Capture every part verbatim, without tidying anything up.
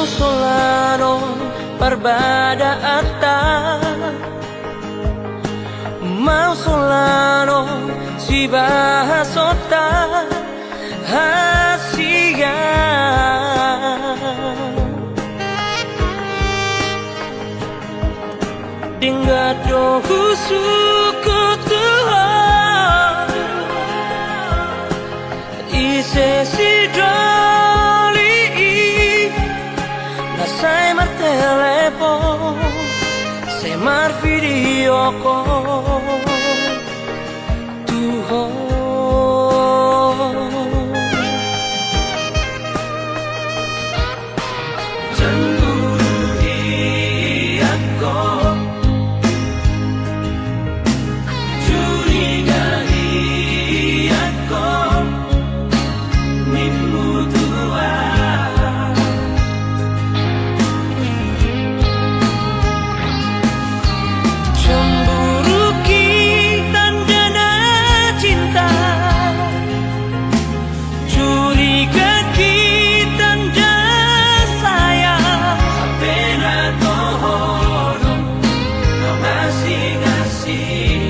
Solanon parbadaanta, mau solanon sibahasonta, hasian. Denggan do husungkun tu Ho, ise sidoli i na sai martelepon, sai marvideo call tu Ho. Cemburu hian Ho, curiga hian Ho, nimmu tu aha? Cemburu i tanda na cinta, curiga i tanda sayang. Hape na toho do, na masing-asing,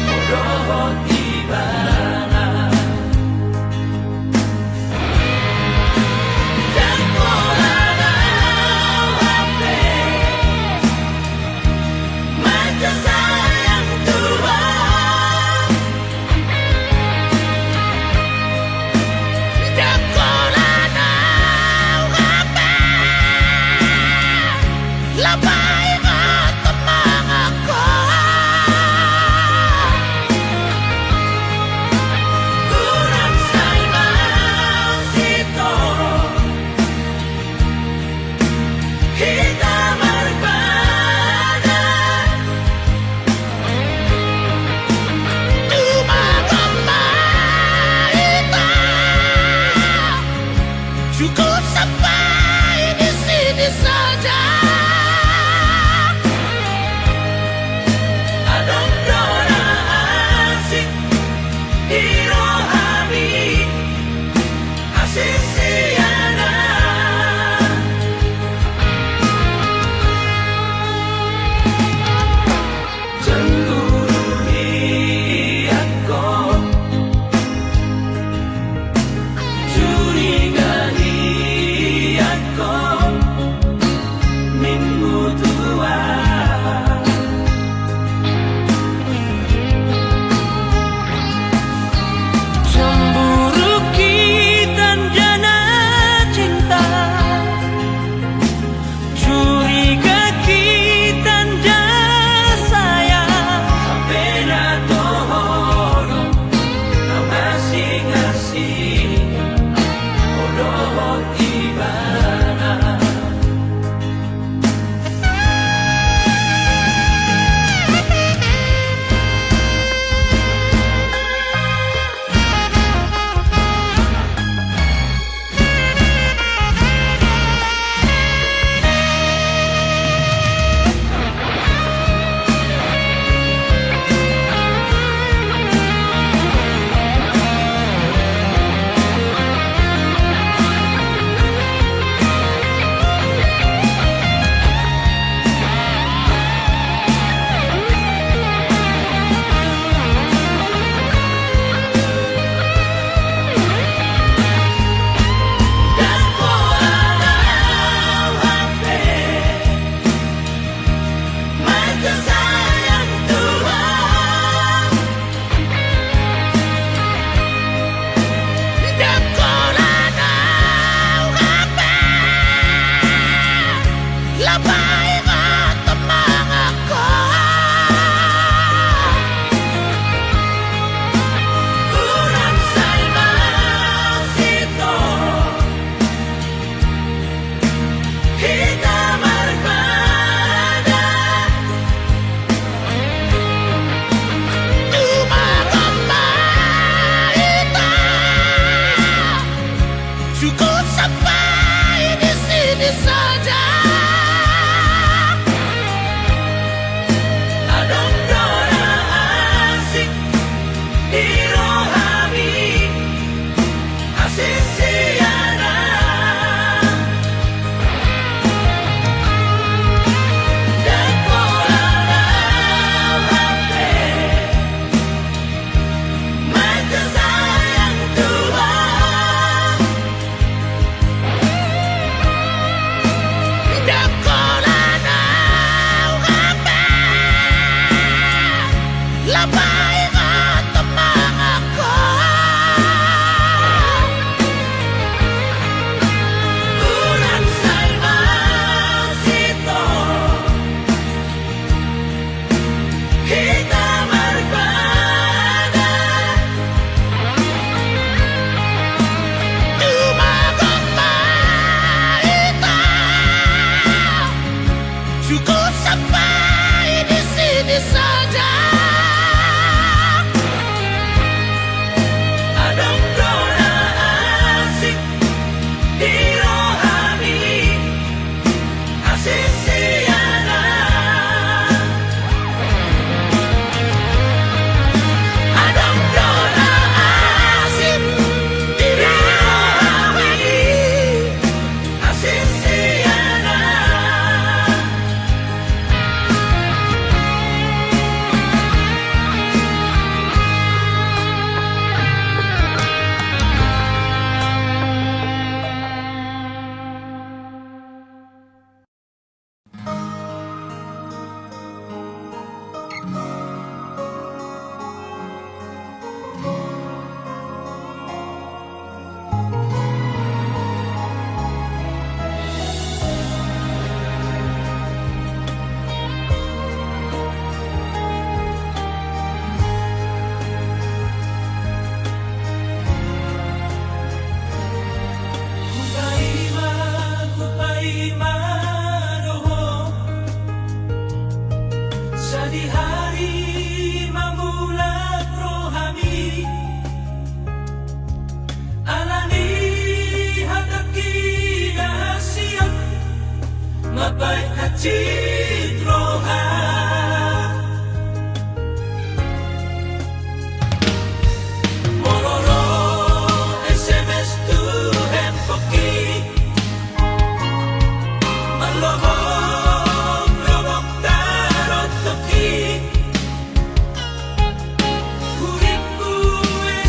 ho dohot ibana. Ndang pola nau hape mansai sayang tu Ho. Ndang pola nau hape lapai martemangan Ho. Hurang sai masito hita marpadan, tumangihon ma hita, cukup sampai di sini saja. Adong do na asing di rohami, asing sian aha? Cemburu hian Ho, curiga hian Ho, nimmu tu aha? Cemburu i tanda na cinta, curiga i tanda sayang. Hape na toho do, na masing-asing, ho dohot ibana. Hita marpadan, tumangihon ma hita, cukup sampai di sini saja. Adong do na asing di rohami, asing sian aha? Baen hansit roha. Molo ro S M S tu handphoneki, marlohong lomong taruntokki. Huripmu,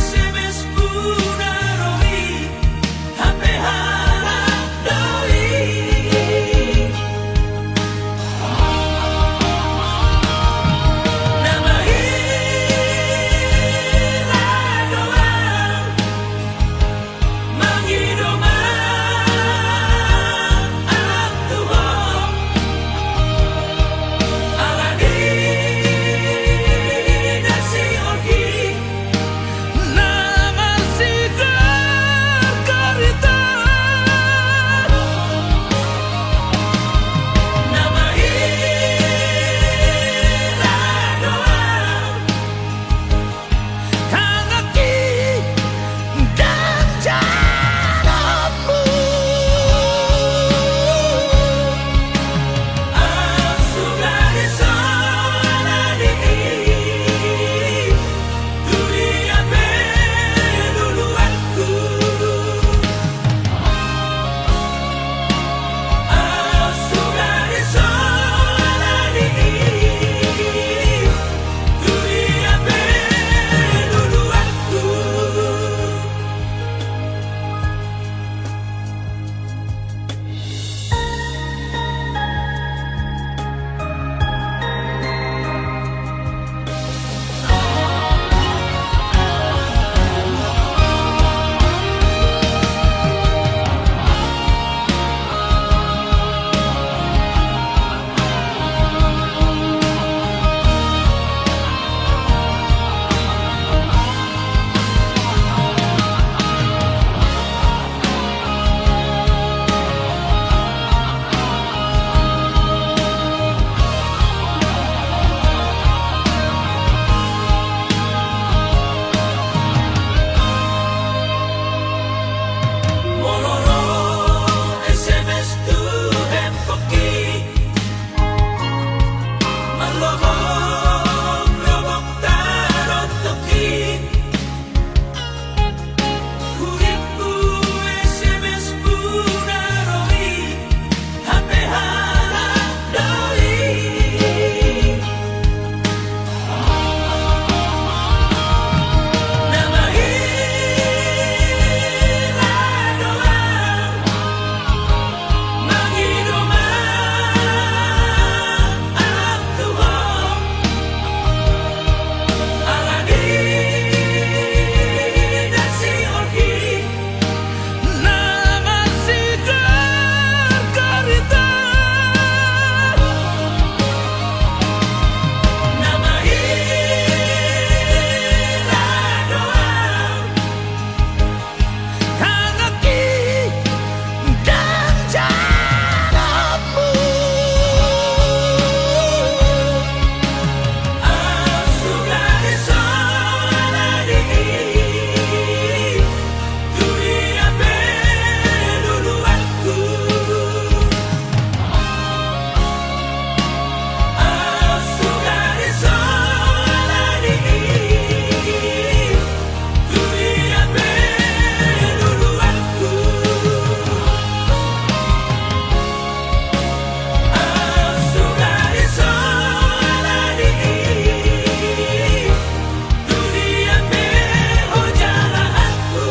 S M S-mu na ro i, hape halak do i. Na mahira do au mangido ma ahu tu ho, ala ni na siolhi na marsigargarita. Na mahira do au tanganki ndang janommu. Ahu sugari so ala ni i, tu dia pe luluanku. Ahu sugari so ala ni i, tu dia pe luluanku. Molo ro S M S tu handphoneki, marlohong lomong taruntokki. Huripmu, S M S-mu na ro i, hape halak do i. Na mahira do au mangido ma ahu tu ho, ala ni na siolhi na marsigargarita. Na mahira do au tanganki ndang janommu. Ahu sugari so ala ni i, tu dia pe luluanku. Ahu sugari so ala ni i, tu dia pe luluanku. Ahu sugari so ala ni i, tu dia pe ho jalahanku.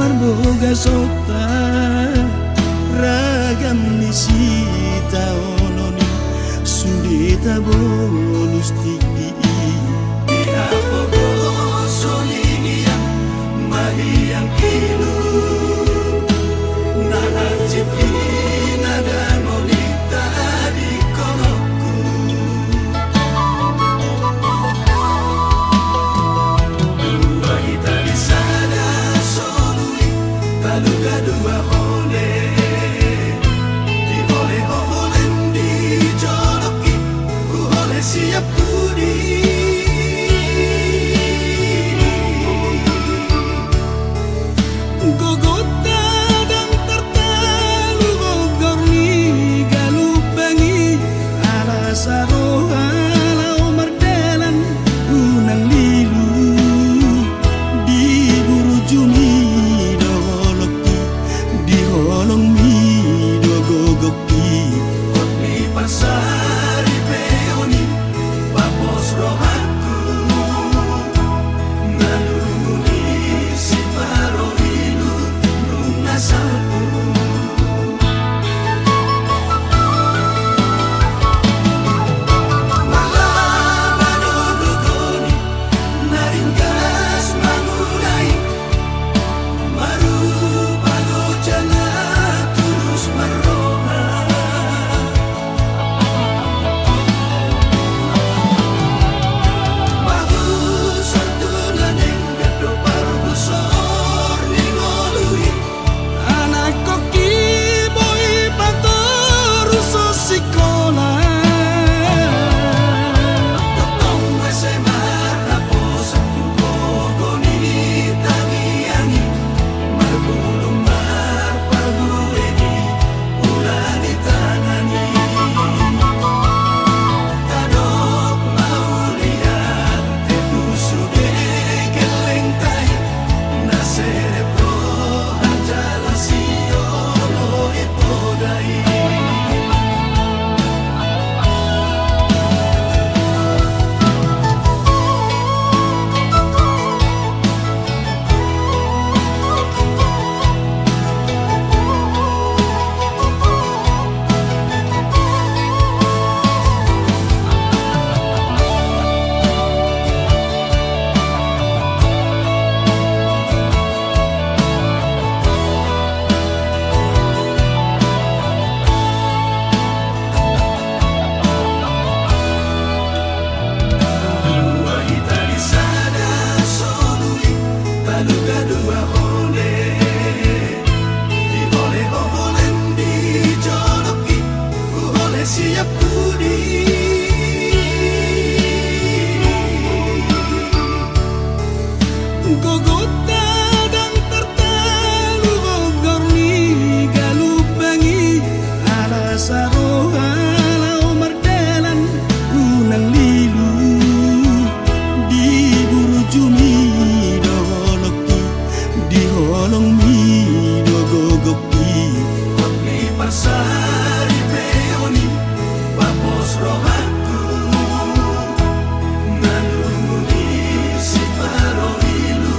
Marbogasonta ragam ni sitaonon i, sude tabolus tingki i. Di na pogo soling i, mahiang ilu, na hansit i na dangol i tadingkononku. Dua hita di sada solu i, taluga dua hole. Di hole ho holem di jolok i, huhole siap pudi. Gogonta ndang tartalu, gogor ni galumbang i, ala saroha laho mardalan, unang lilu. Di burju mi do holong i, di holong mi do gogok i. Hot ni parsaripeon i, pos rohangku. Na lungun i siparo ilu nunga salpu. Mangaba do gogo ni na ringgas mangula i, marupa do jala tulus marroha. Pahusor tu na denggan do parhusor ni ngolu i. Anakkon i boi patoruson sikola. Tongtong S M A raposan tu gogo ni tangiang i, marbulung marparbue di ula ni tangan i. Tadok mauliate tu sude gellengta i, na serep roha jala siolo i poda i. Dua hita di sada solu i, taluga dua hole. Di hole ho holem di jolok i, huhole siap pudi. Gogonta ndang tartalu, gogor ni galumbang i, ala saroha laho mardalan, unang lilu. Di burju mi do holong i, di holong mi do gogok i. Hot ni parsaripeon i, pos rohangku. Na lungun i siparo ilu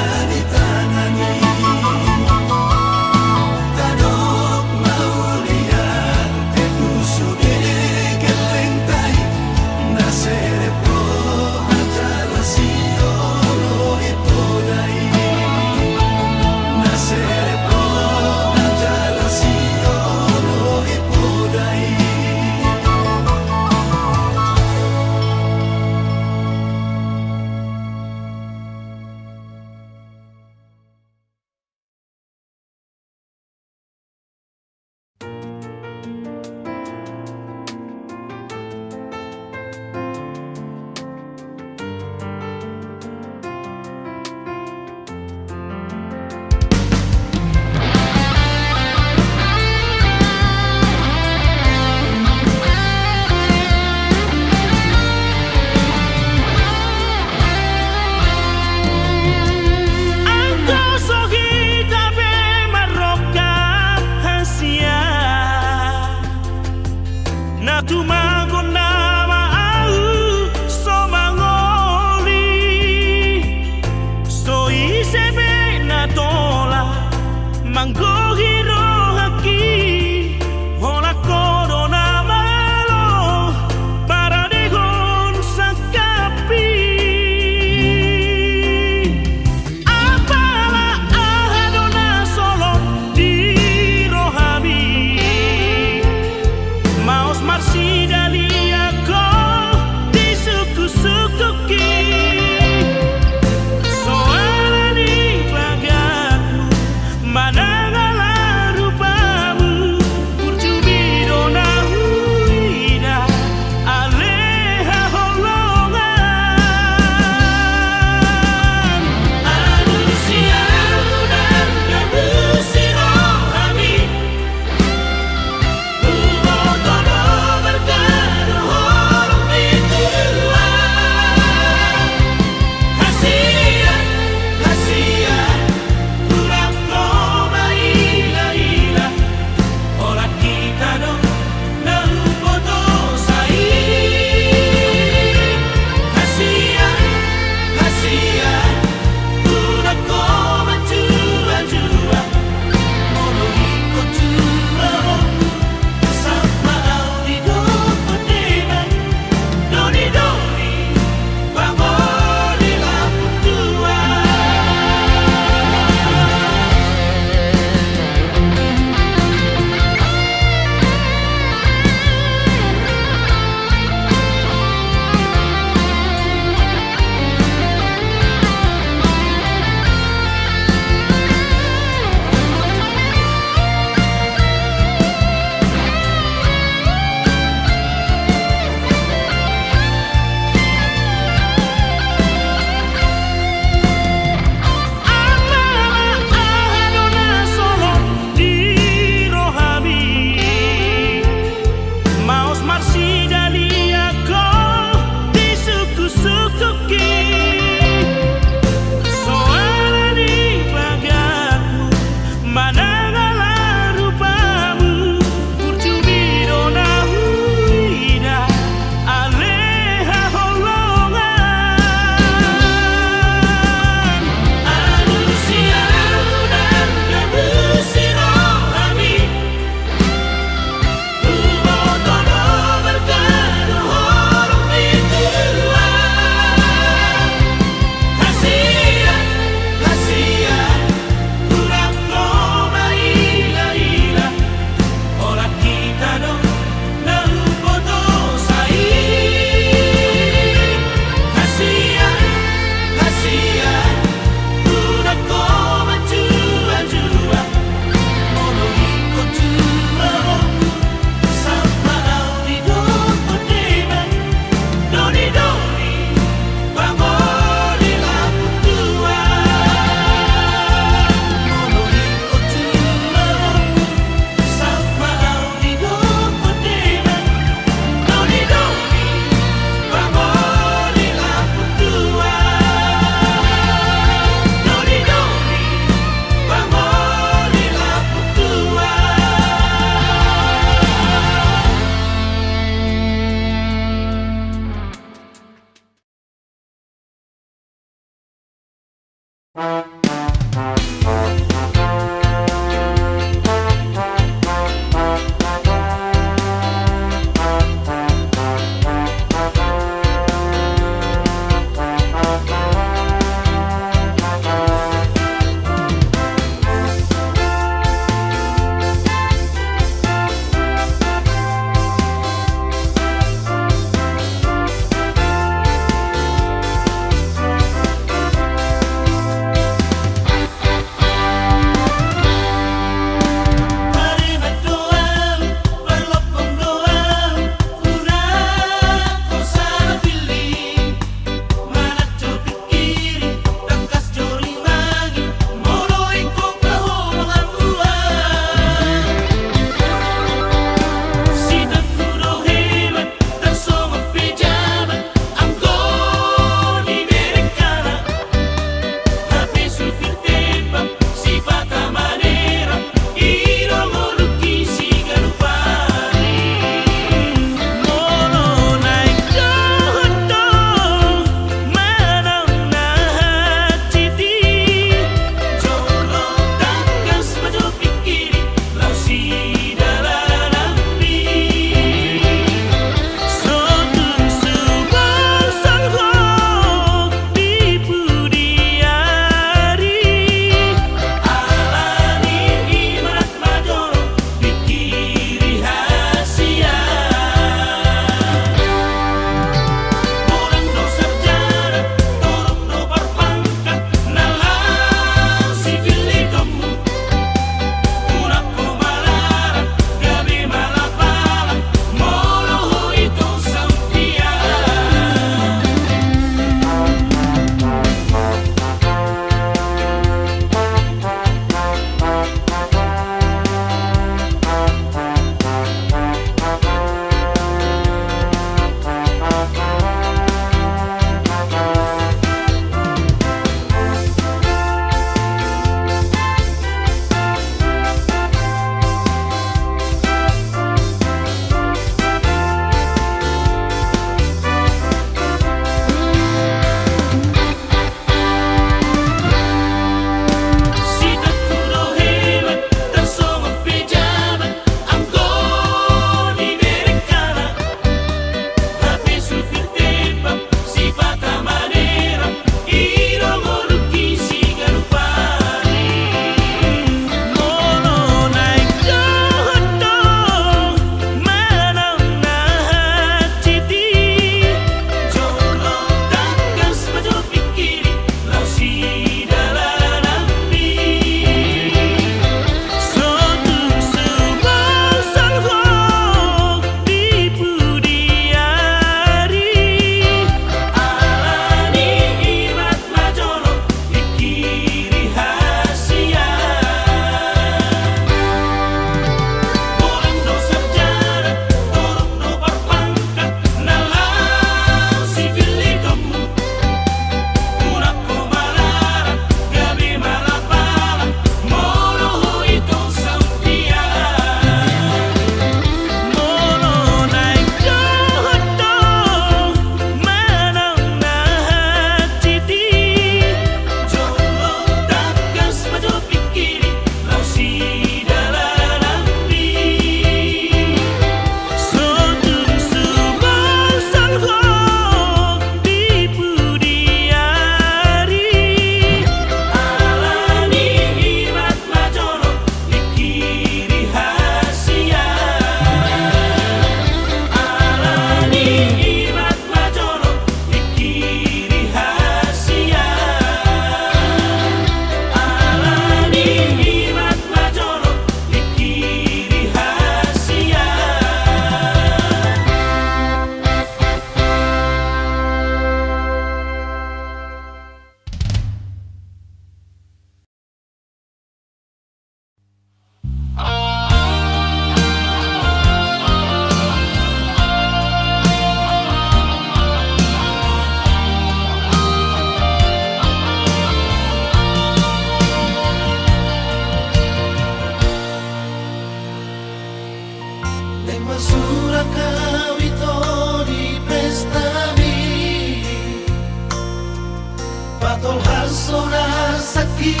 Itu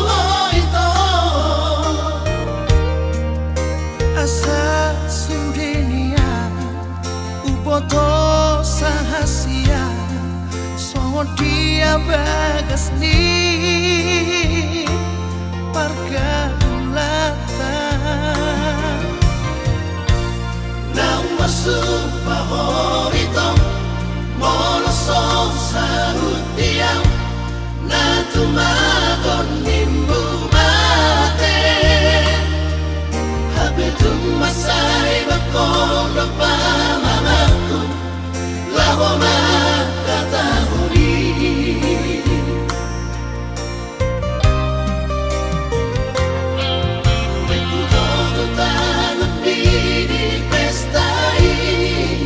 ho ito. Asa sude nian huboto sahasian songon dia bagas ni pargaulanta. Naung marsumpah ho ito, molo so saut tiang, na tumagon nimmu mate. Hape tung mansai bangkon do pamanganku, laho manghatahon i. Baen hutogu tanganmi di pesta i.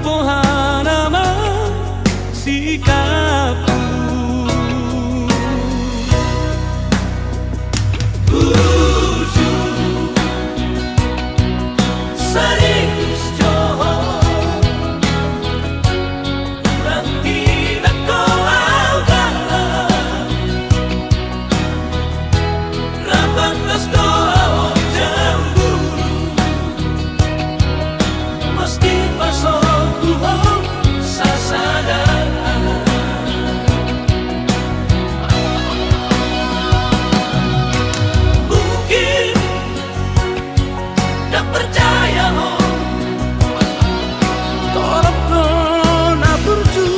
Pohana ma sikapmu. Burju, serius jo ho. Hurang dibekko au galak. Rap pantas do au cemburu. Mesti pasombu ho sasada. Mungkin ndang percaya ho. Torop do na burju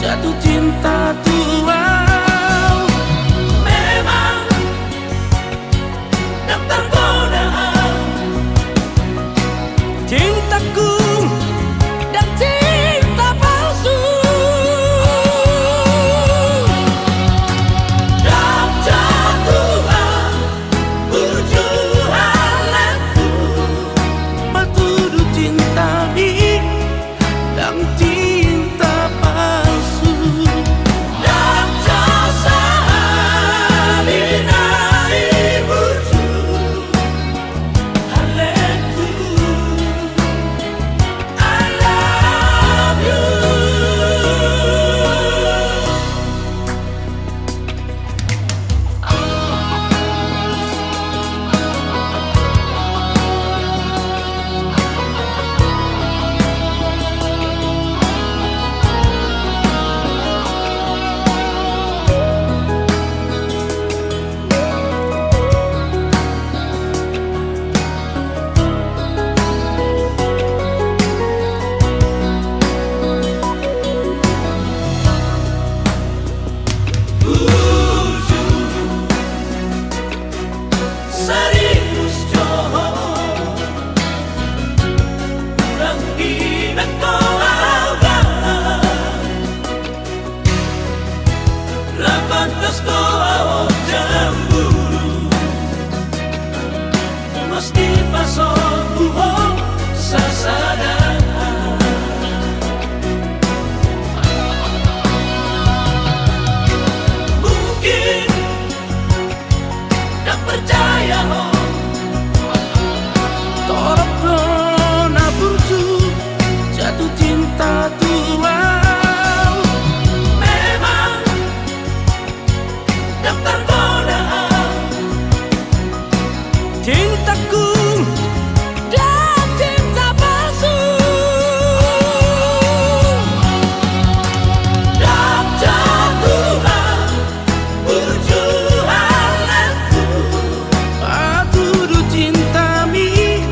jatuh cinta tu au. Memang ndang targoda au. Cintaku ndang cinta palsu. Ndang jatuh au burju halakku. Patudu cinta i ndang cinta palsu. Ndang jasa hami na i burju. Halakku, I love you. Serius jo ho. Hurang dibekko au galak. Rap pantas do au cemburu. Mesti pasombu ho sasada. Mungkin ndang percaya ho. Torop do na burju jatuh cinta tu au. Memang ndang targoda au. Cintaku ndang cinta palsu. Ndang jatuh au burju halakku. Patudu cinta i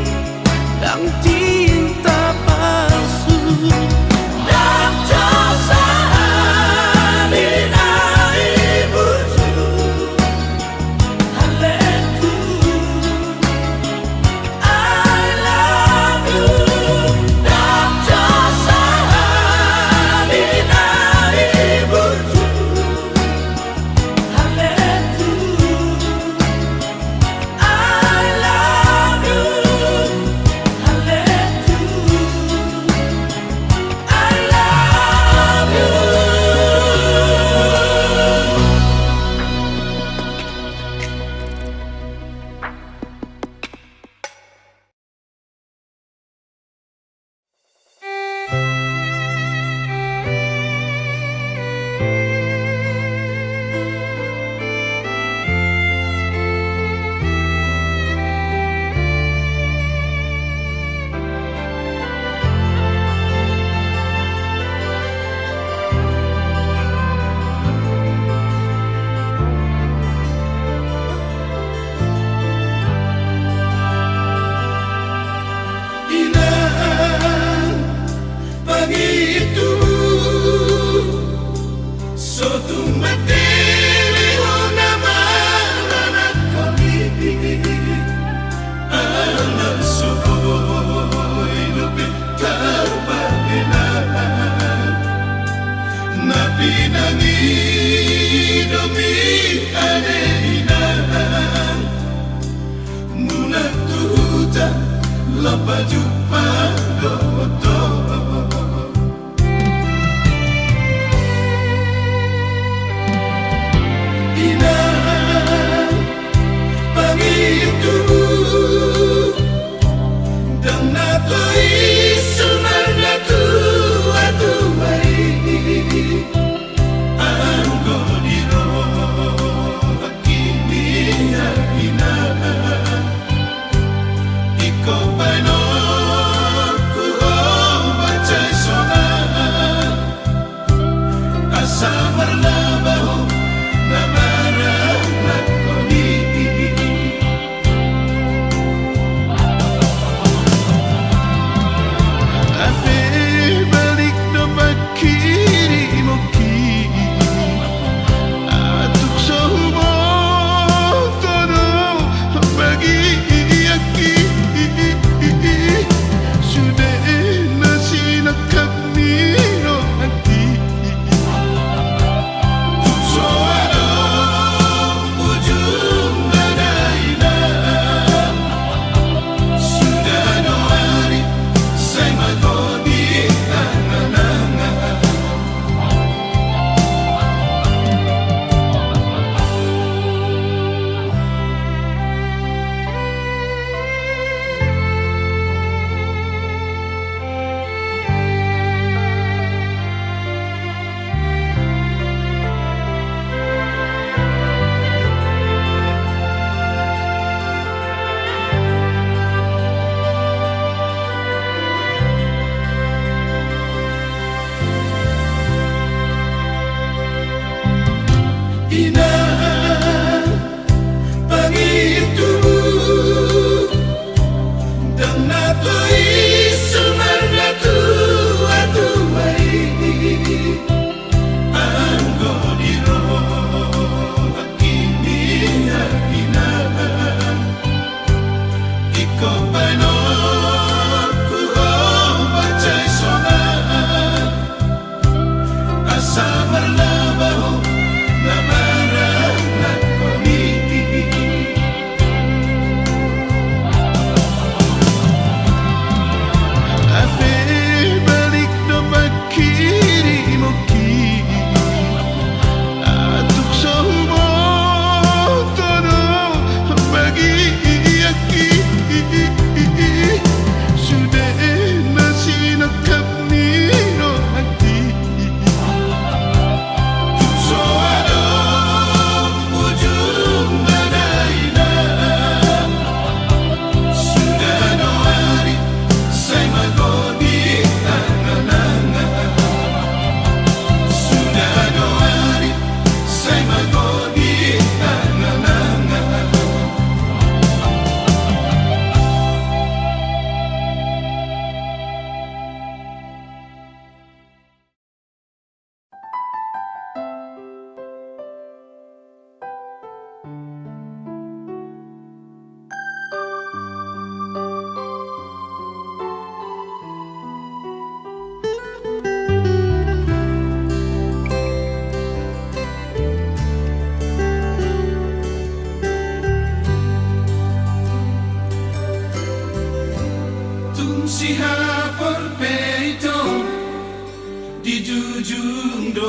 ndang cinta palsu. Ndang jasa hami na i burju.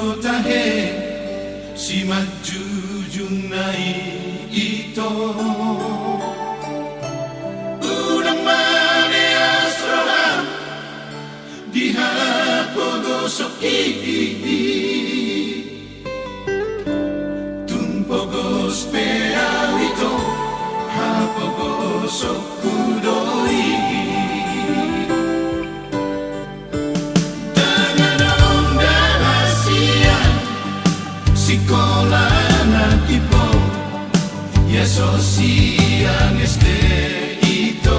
Tahe simanjujung na i ito. Unang maleas roham di hapogosonki. Tung pogos pe au ito, hapogosonku do i. Dang adong da hasian sikola na timbo, ia so sian S D ito.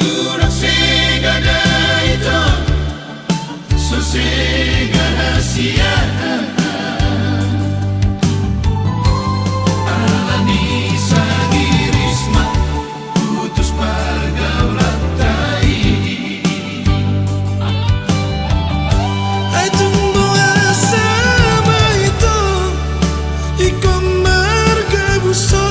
Unang sega da ito, so sega hasian. Alani sagirisma putus pargaulanta i. Ai tung boasa ma ito ingkon margabus ho.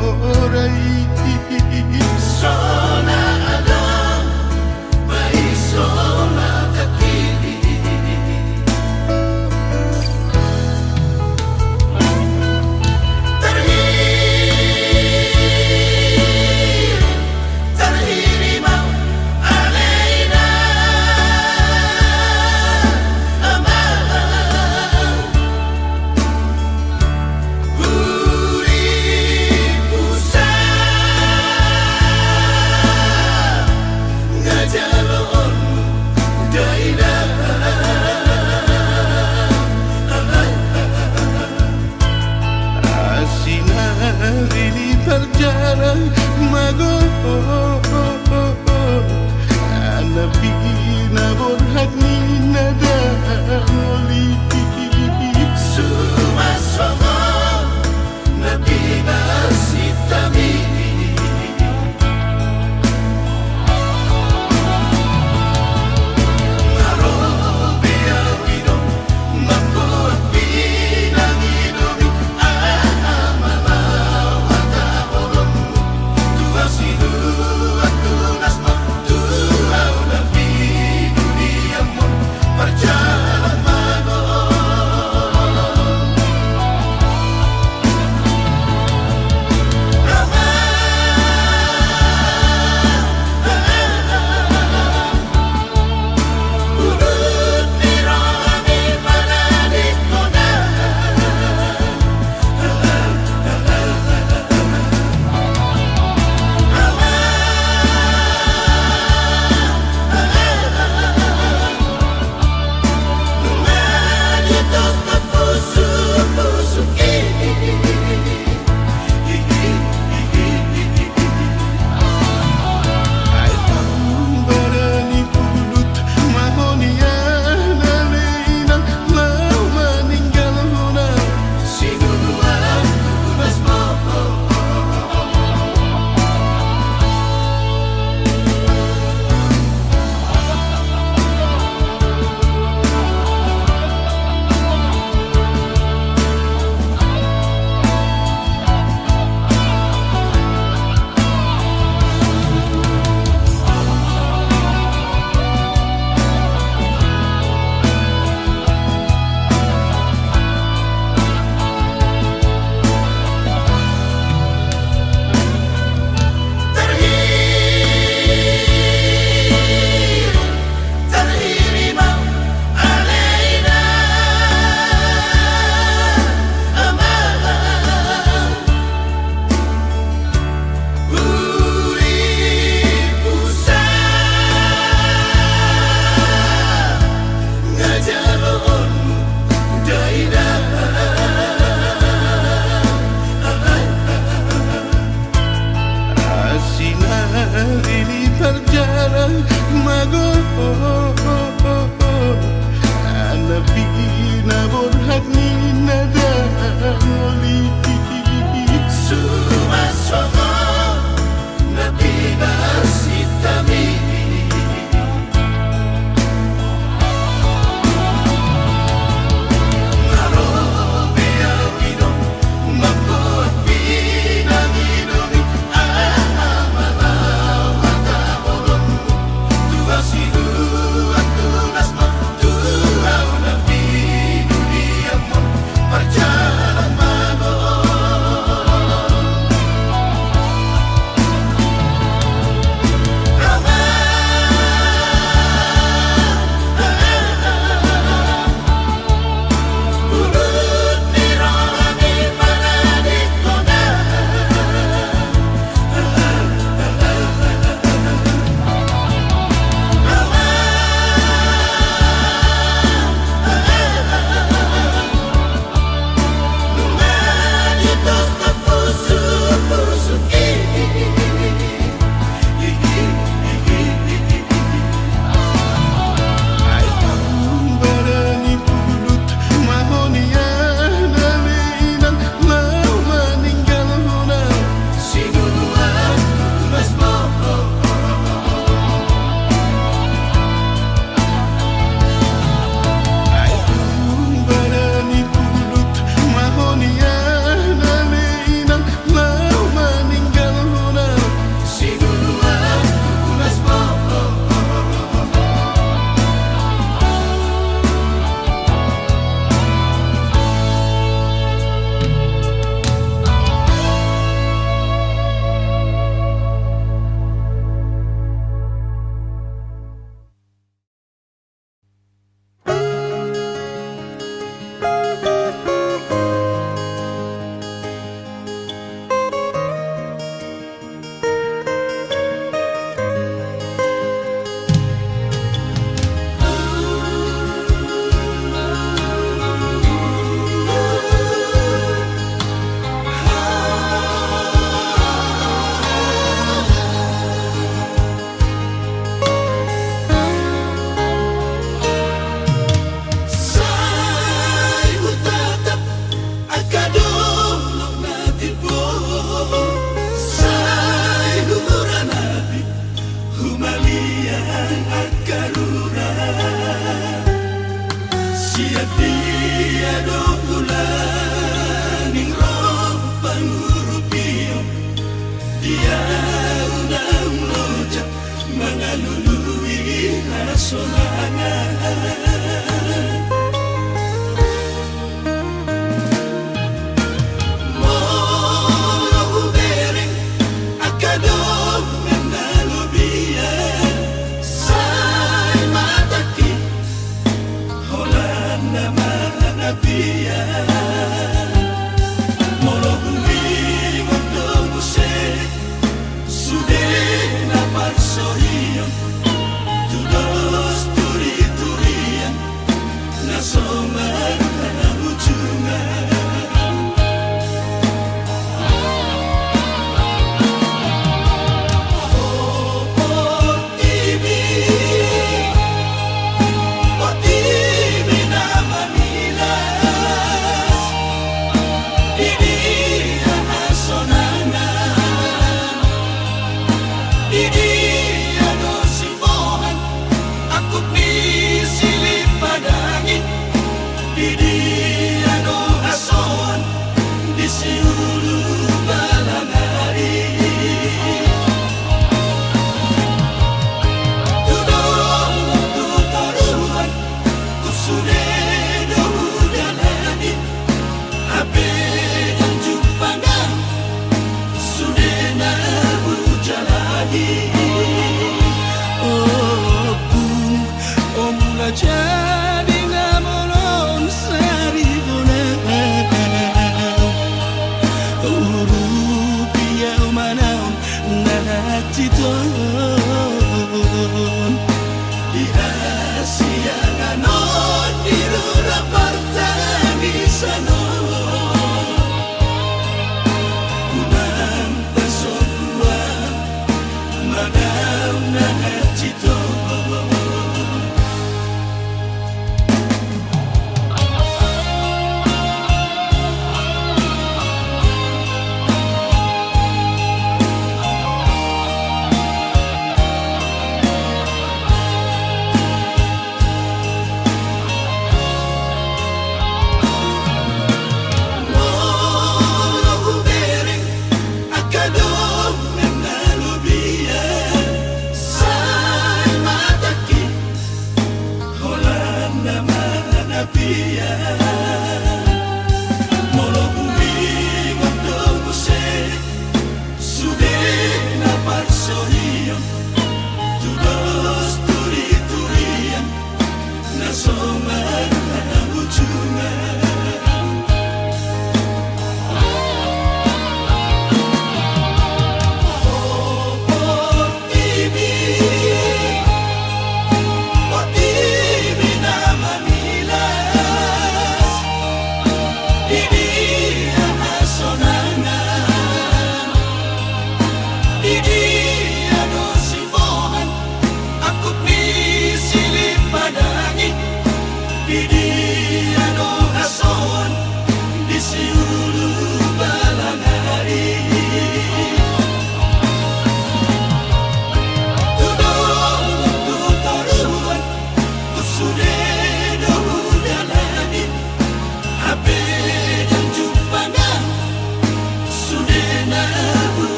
Orai. Sona adong, barisona takiri. Tarhiri, tarhiri mau alena. Amang. Molo huingot do muse sude na parsorion tu dos turiturian na so marhahujungan. O portibi, portibi na mamilas,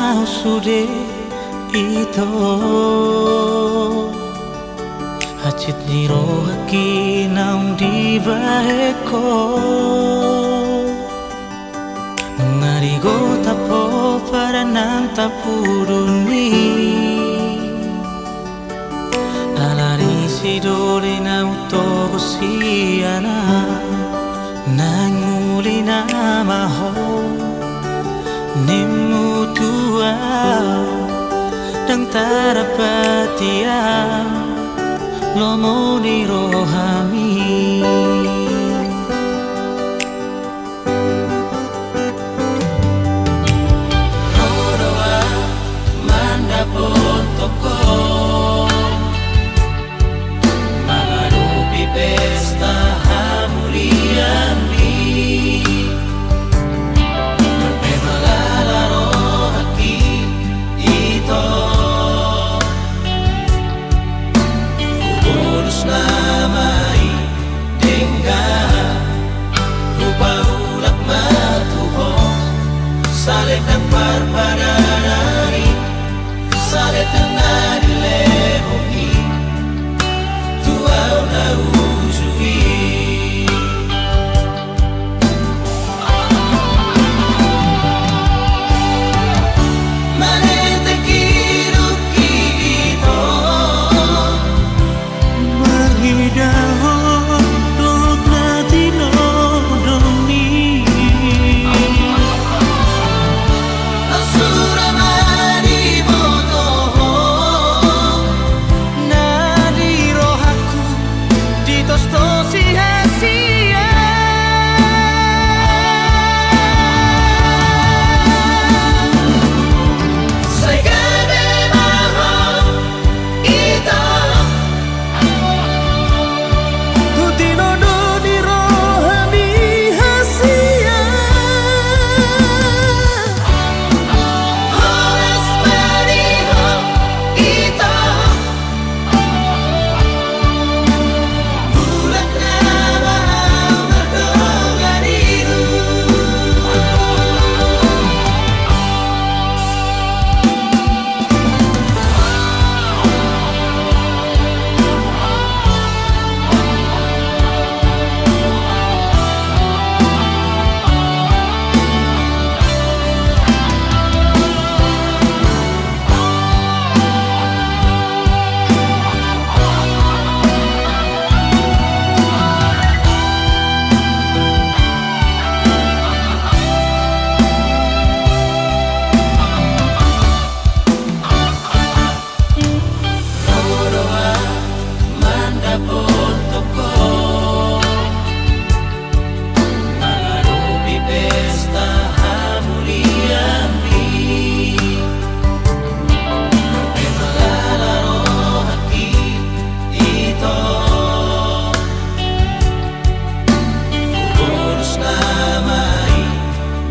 Au sude ito, hansit ni rohangki naung dibahen ho. Nunga digotap ho padan nang tapudun i. Ala disi do di na hutogu sian au, naeng uli nama ho. Nimmu tu au, ndang tadapati au lomo ni rohami. Ro do au mandapothon ho, mangadopi pesta hamulianmi. Pe malala rohangki ito, hubonus nama i denggan, hupaulak ma tu ho saleleng parpadanan i, saleleng na dilehon i tu au na uju i. Manetek hidupki ito, mangidahon dohot na tinodongmi. Au sura ma diboto ho, na di rohangku ditostos i hasian. Sai gabe ma ho ito, tu tinodo ni rohami hasian. Horas ma di ho ito, Hubonus nama i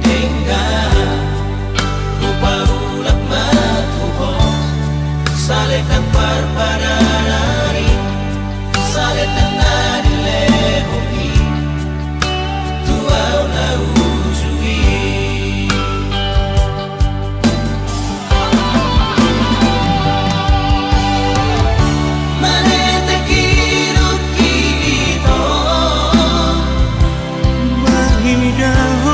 denggan, hupaulak ma tu ho saleleng parpadanan i, saleleng na dilehon i tu au na uju i. Manetek hidupki ito, mangidahon